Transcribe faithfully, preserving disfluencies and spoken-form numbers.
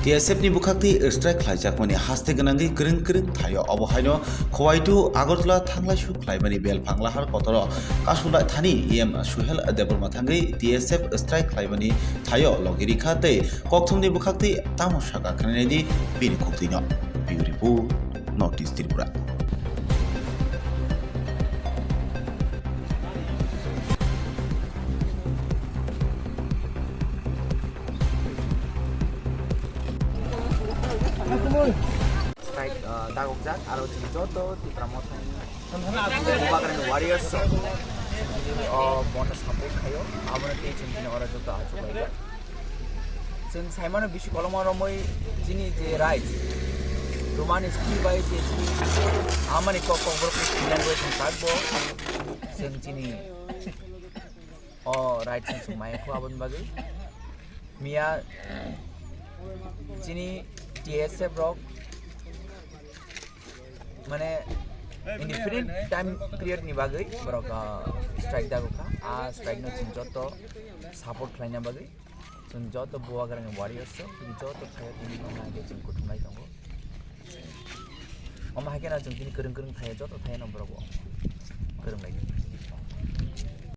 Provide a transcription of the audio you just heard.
T S F ni bwkhaktwi strike khlaijakmani haste gwnangwi kwrwng kwrwng thaio. Obo haino Khowaitu Agartala thanglaisu khlaimani belphang lahar kotoro kasulai thani E M Suhel Debbarma thangwi T S F strike khlaimani thaio logi rikha tei kokthumni bwkhaktwi tamo saka khnainani bini khuktwino. Bureau Report, North East Tripura. Strike, ah, dagokjak, aro chwng joto Tipra Mothani Bubagrani warriors rok, o bono support khaio, abono tei chwng chini oro joto achuk laijak. Chwng saimano bisi koloma romwi chini je rights, romani skill bai je chini amani kok kokborok khe chini language ni takbo chwng chini o rights ni chwng maya kho aboni bagwi. Miya chini T S F rok mane indefinite time period ni bagwi borok, ah, strike dagokha. A strike no chwng joto support khlaina bagwi chwng joto Bubagrani warriors rok chwng joto khayo tini no nai chwng kuthumlai tongo. Omo hai kheno chwng tini kwrwng kwrwng thai joto thai no borok bo kwrwng lai.